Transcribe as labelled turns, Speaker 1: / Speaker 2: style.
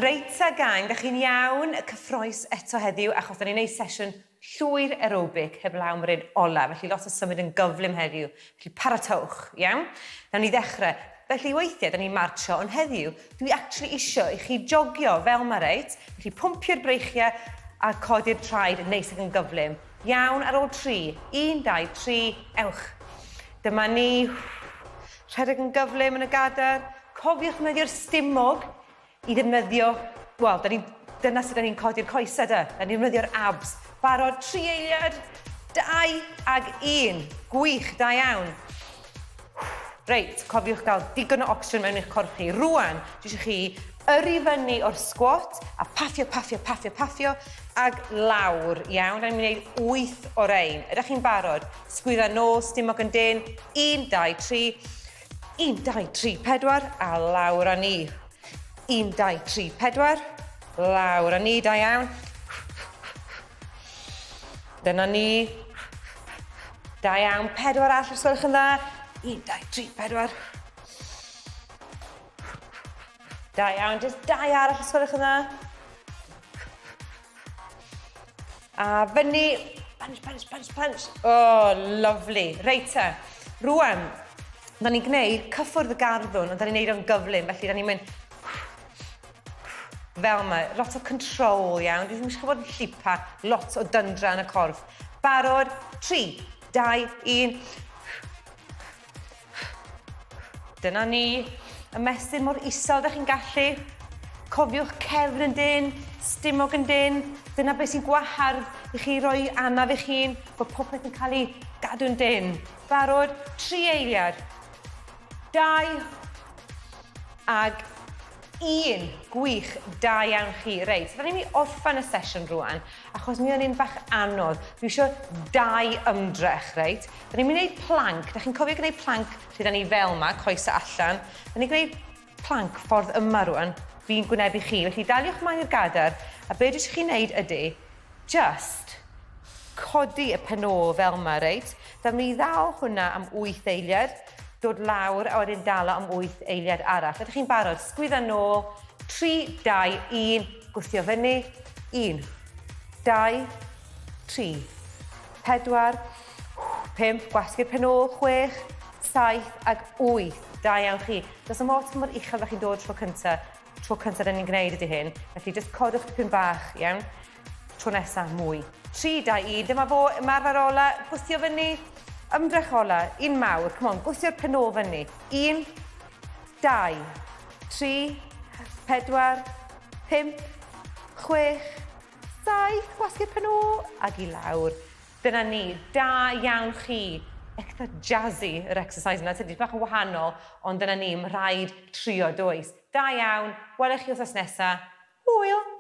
Speaker 1: Reit ta gang, da chi'n iawn? Cyffroes eto heddiw achos da ni'n neud sesiwn llwyr aerobic heblaw am yr un ola, felly lot o symud yn gyflym heddiw. Felly paratowch, iawn? Nawn ni ddechrau. Felly weithiau da ni'n martsio, ond heddiw dwi actually isio i chi jogio fel ma reit? Felly pwmpio'r breichiau a codi'r traed yn neis ac yn gyflym. Iawn, ar ôl tri. Un, dau, tri, ewch. Dyma ni. Rhedeg yn gyflym yn y gadair. Cofiwch ddefnyddio'r stumog i ddefnyddio, wel, da ni, dyna sut da ni'n codi'r coesau da. Da ni'n defnyddio'r abs. Barod, tri eiliad, dau ag un. Gwych, da iawn. Reit, cofiwch gael digon o ocsigen mewn i'ch corff chi. Rwan, dwi eisiau chi yrru fyny o'r squat a paffio, paffio, paffio, paffio ag lawr. Iawn, da ni'n mynd i wneud wyth o rein. Ydych chi'n barod? Sgwydda nôl, stumog yn dyn. Un, dau, tri. 1, 2, 3, 4, a lawr â ni. 1, 2, 3, 4, lawr â ni, da iawn. Dyna ni. Da iawn, pedwar all os gwelwch yn dda. 1, 2, 3, 4. Da iawn, jyst dau arall os gwelwch yn dda. A fyny, punch, punch, punch, punch. Oh, lovely. Reit te. Rwan, da ni'n gwneud cyffwrdd y garddwn, ond da ni'n neud o'n gyflym, felly da ni'n mynd fel yma. Lot o control iawn. Dwi ddim eisiau bod yn llipa, lot o dyndra yn y corff. Barod, 3, 2, 1. Dyna ni. Ymestyn mor isel ydych chi'n gallu. Cofiwch cefn yn dyn, stumog yn dyn. Dyna beth sy'n gwahardd i chi roi anaf i'ch hun, bod popeth yn cael ei gadw'n dyn. Barod, tri eiliad. Dau, ag un. Gwych, da iawn chi. Reit, da ni'n mynd i orffen y sesiwn rwan, achos mi o'n un bach anodd. Dwi eisiau dau ymdrech, reit? Da ni'n mynd i wneud plank. Da chi'n cofio gwneud plank lle da ni fel yma, coesau allan. Da ni'n gwneud plank ffordd yma rwan. Fi'n gwynebu chi. Felly daliwch mlaen i'r gadair, a be dwi eisiau chi wneud ydy, just codi y pen ôl fel yma, reit? Da mi ddal hwnna am 8 eiliad, dod lawr a wedyn dal o am 8 eiliad arall. Ydych chi'n barod? Sgwydda nôl. 3, 2, 1, gwthio fyny. 1, 2, 3, 4, 5, gwasgu'r pen ôl, 6, 7 ag 8. Da iawn chi. Does dim ots mor uchel da chi'n dod tro cynta. Tro cynta da ni'n gwneud ydy hyn. Felly jyst codwch tipyn bach, iawn? Tro nesa, mwy. 3, 2, 1, dyma fo, ymarfer ola, gwthio fyny, ymdrech ola, un mawr, come on, gwthio'r pen ôl fyny. 1, 2, 3, 4, 5, 6, 7, gwasgu'r pen ôl, ag i lawr. Dyna ni, da iawn chi. Eitha jazzy yr exercise yna, tydi, bach yn wahanol, ond dyna ni, mae rhaid trio does. Da iawn, welech chi wythnos nesa. Hwyl!